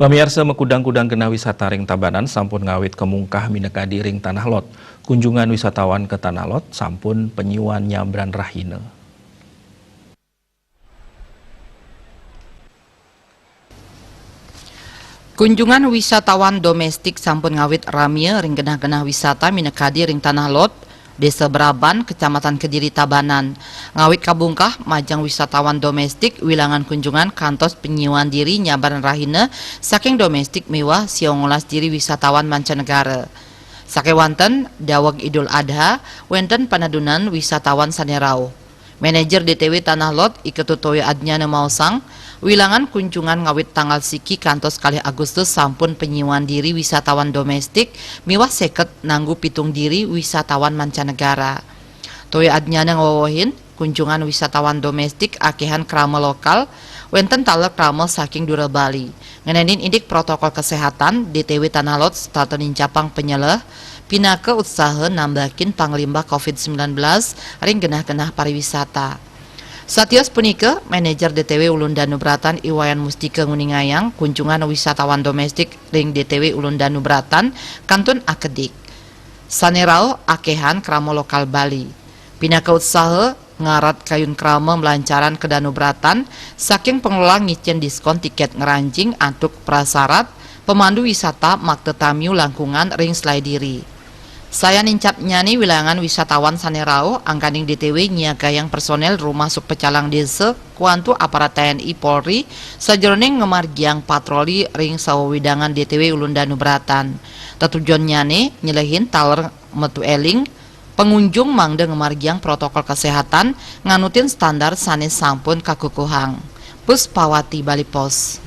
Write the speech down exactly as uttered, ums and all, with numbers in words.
Pamiarsa, makudang-kudang genah wisata ring Tabanan sampun ngawit kamungkah minakadi ring Tanah Lot. Kunjungan wisatawan ka Tanah Lot sampun panyiuan nyabran rahina. Kunjungan wisatawan domestik sampun ngawit ramia ring genah-genah wisata minakadi ring Tanah Lot, Desa Braban, Kecamatan Kediri, Tabanan. Ngawit kabungkah majeng wisatawan domestik, wilangan kunjungan kantos panyiuan diri nyabran rahina saking domestik miwah siongolas diri wisatawan mancanegara. Sakewanten daweg Idul Adha, wenten panedunan wisatawan sane rauh. Manajer D T W Tanah Lot, I Ketut Toya Adnyana maosang, wilangan kunjungan ngawit tanggal siki kantos kalih Agustus sampun panyiuan diri wisatawan domestik miwah seket nanggu pitung diri wisatawan mancanegara. Toya Adnyana ngawewehin, kunjungan wisatawan domestik akehan krama lokal, wenten taler krama saking dura Bali. Ngenenin indik protokol kesehatan, D T W Tanah Lot setata nincapang panyeleh, pinaka utsaha nambakin panglimbah covid sembilan belas ring genah-genah pariwisata. Satios punika, Manajer D T W Ulun Danu Bratan, I Wayan Mustika, nguningayang kunjungan wisatawan domestik ring D T W Ulun Danu Bratan kantun akedik. Sane rauh akehan krama lokal Bali. Pinaka utsaha ngarat kayun krama malancaran ka Danu Bratan, saking pengelola ngicen diskon tiket ngranjing antuk prasarat, pemandu wisata makta tamiu langkungan ring selaé diri. Sayan nincapnyane, wilangan wisatawan sane rauh, angganing D T W nyiagayang personel Rumah Sukpecalang Desa, kuantu aparat T N I Polri, sajeroning ngamargiang patroli ring sawewidangan D T W Ulun Danu Bratan. Tetujonnyane nyelehin taler metu eling pangunjung mangda ngamargiang protokol kesehatan, nganutin standar sane sampun kakukuhang. Puspawati, Bali Post.